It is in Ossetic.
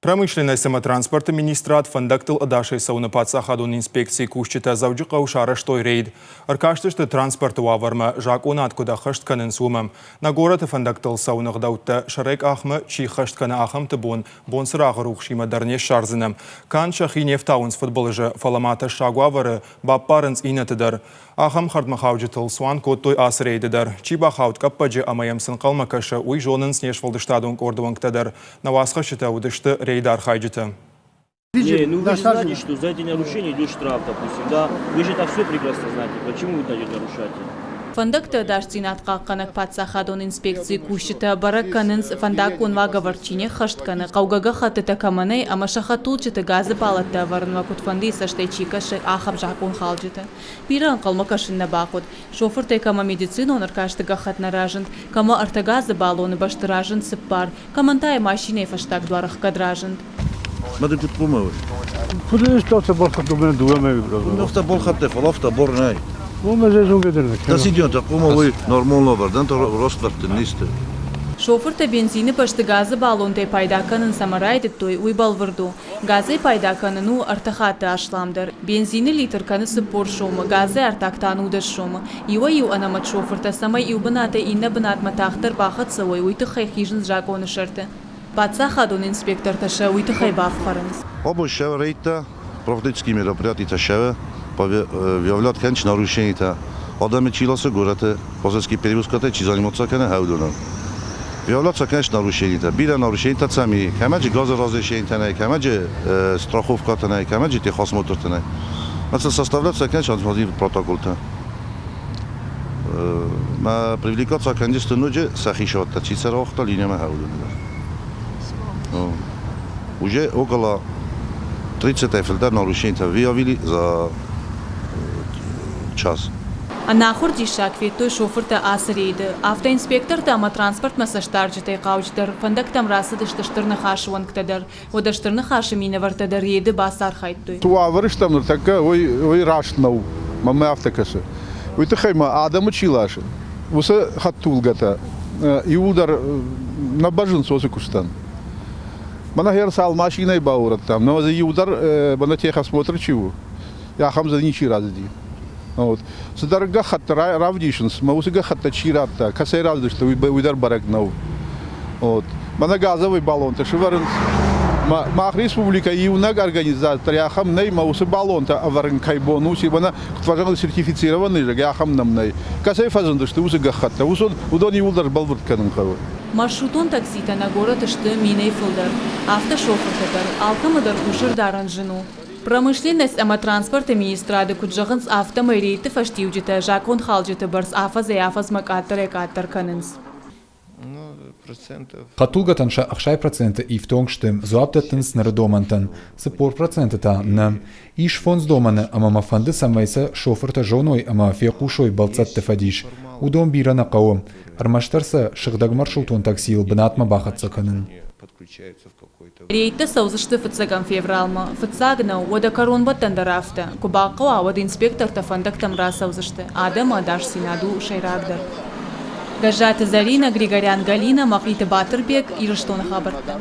Промышленность ӕмӕ транспорты министрад фӕндӕгтыл ӕдасӕй цӕуыны паддзахадон инспекцийы кусджытӕ Дзӕуджыхъӕуы сарӕзтой рейд. Ӕркастысты транспорты уавӕрмӕ, закъонад куыд ӕххӕст кӕнынц, уымӕ. Нӕ горӕты фӕндӕгтыл цӕуыны ӕгъдӕуттӕ сӕрӕй къахмӕ чи ххӕст кӕны, ахӕмты бон бонцырагъы рухсимӕ дӕр не ссардзынӕ. Канд сӕхи не фтауынц фыдбылызы, фӕлӕ ма тӕссаг уавӕры баппарынц иннӕты дӕр. Ахӕм хӕрдмӕхауджытыл цуан кодтой ацы рейды дӕр. Чи бахауд къӕппӕджы ӕмӕ йӕм цы нхъӕлмӕ кӕсы, уый зонынц не сфӕлдыстадон къорды уӕнгтӕ дӕр. Нӕ уацхӕсджытӕ уыдысты рейды архайджытӕ. Не, ну вы же знаете, что за эти нарушения идет штраф, допустим, да? Вы же это все прекрасно знаете. Почему вы даже нарушаете? Фӕндӕгты ӕдасдзинад хъахъхъӕнӕг паддзахадон инспекцийы кусджытӕ бӕрӕг кӕнынц, фӕндаггон уагӕвӕрд чи не ххӕст кӕны, хъӕугӕ гӕххӕттытӕ кӕмӕ нӕй ӕмӕ сӕ хӕдтулджыты газы баллӕттӕ ӕвӕрынмӕ куыдфӕндыйы цӕстӕй чи кӕсы, ахӕм закъонхалджыты. Бирӕ ӕнхъӕлмӕ кӕсын нӕ бахъуыд. Шофыртӕй кӕмӕ медицинон ӕркасты гӕххӕтт нӕ разынд, кӕмӕ ӕртӕ газы баллоны бӕсты разынд цыппар, кӕмӕн та йӕ машинӕйы фӕстаг дуар ӕхгӕд разынд. Мады куыд хъуамӕ уой? Куыд ыстафта балхӕдта мӕ дыууӕ мӕйы. Нафта балхӕдта, фӕлӕ афтӕ бор нӕй. Уымӕ зӕзонгӕ дӕр нӕ кӕны. Дӕ хъуамӕ уой нормалон ӕвӕрдӕн, роствӕртты низты. Шофыртӕ бензины бӕсты газы баллонтӕй пайда кӕнын цӕмӕ райдыдтой, уый бӕлвырд у. Газӕй пайда кӕнын у ӕртӕ хатты асламдӕр. Бензины литр кӕны 40 сомы, газы ӕртаг та 19 сомы. Иуӕй-иу ӕнӕмӕт шофыртӕ цӕмӕй иу бынатӕй иннӕ бынатмӕ тагъддӕр бахӕццӕ уой, уый тыххӕй хизынц закъоны сӕрты. Паддзахадон инспектортӕ сӕ уый тыххӕй бафхӕрынц. Абон сӕ рейдтӕ, практически мероприятитӕ сӕ выявлять кӕнынц нарушенийтӕ. Адӕмы чи ласы горӕты пассажирский перевозкӕтӕй чи заниматься кӕны, уыдонӕн. Выявляться кӕнынц нарушенийтӕ. Бирӕ нарушенийтӕ цӕм и, кӕмӕджы газы разрешенийтӕ нӕй, кӕмӕджы страховкӕтӕ нӕй, кӕмӕджы техосмотртӕ нӕй. Мӕ составляться кӕнынц административон протоколтӕ. Мӕ привлекаться кӕндзысты ноджы сӕ хицӕуттӕ, чи сӕ рауагъта линиямӕ уыдоны дӕр. Уже около 30 фылдӕр нарушенийтӕ выявили за час. Ӕнахуыр диссаг федтой шофыртӕ ацы рейды. Автоинспектортӕ ӕмӕ транспортмӕ цӕстдарджытӕй хъауджыдӕр фӕндӕгтӕм рацыдысты Стыр Ныхасы уӕнгтӕ дӕр. Уӕдӕ Стыр Ныхасы минӕвӕрттӕ дӕр рейды бацархайдтой. Цы уавӕры стӕм ныртӕккӕ, уый раст нӕу. Мӕнмӕ афтӕ кӕсы. Уый тыххӕй ма адӕмы чи ласы, уыцы хӕдтулгӕтӕ иууылдӕр нӕ бӕззынц уыцы куыстӕн. Мӕнӕ хер цал машинӕйы баурӕдтам, нӕ дзы иу дӕр мӕнӕ техосмотр чи у, ахӕм дзы ничи разынди. Вот. Цыдӕр гӕххӕттӕ равдисынц, мӕ уыцы гӕххӕттӕ чи радта, кӕцӕй равдысты, уый дӕр бӕрӕг нӕу. Вот. Мӕнӕ газовый баллонтӕ сывӕрынц. Мах республикӕйы иунӕг организатор ахӕм нӕй, мӕ уыцы баллонтӕ ӕвӕрын кӕй бон у, мӕнӕ куыд фӕзӕгъынц сертифицированный, зӕгъгӕ, ахӕм нӕм нӕй. Кӕцӕй фӕзындысты уыцы гӕххӕттӕ, уыдон иууылдӕр сбӕлвырд кӕнын хъӕуы. Маршрутон такситӕ нӕ горӕты сты минӕй фылдӕр. Афтӕ шофыртӕ дӕр. Алкӕмӕ дӕр хъус ӕрдарӕн зын у. Промышленность ӕмӕ транспорты министрады куыд зӕгъынц, афтӕмӕй рейдты фӕстиуджытӕ закъонхалджыты бӕрц афӕдзӕй-афӕдзмӕ къаддӕрӕй-къаддӕр кӕнынц. Хӕдтулгӕтӕн сӕ 60% ифтонг сты, дзуапп дӕттынц ныры домӕнтӕн, 40% та нӕ. Ис фондз домӕны ӕмӕ мӕ фӕнды, цӕмӕй сӕ шофыртӕ зоной ӕмӕ фехъусой бӕлццӕтты фӕдис. Уыдон бирӕ нӕ хъӕуы, ӕрмӕстдӕр сӕ сыгъдӕг маршрутон таксийыл бынатмӕ бахӕццӕ кӕнын. Рейдтӕ цӕудзысты фыццӕгӕм февралмӕ. Фыццаг нӕу, уӕдӕ кӕронбӕттӕн дӕр афтӕ. Куы бахъӕуа, уӕд инспектортӕ фӕндӕгтӕм рацӕудзысты. Адӕмы ӕдасдзинад у сӕйрагдӕр. Гӕззаты Зӕринӕ, Григорян Галинӕ, Мӕхъиты Батырбег, Ирыстоны хабӕрттӕ.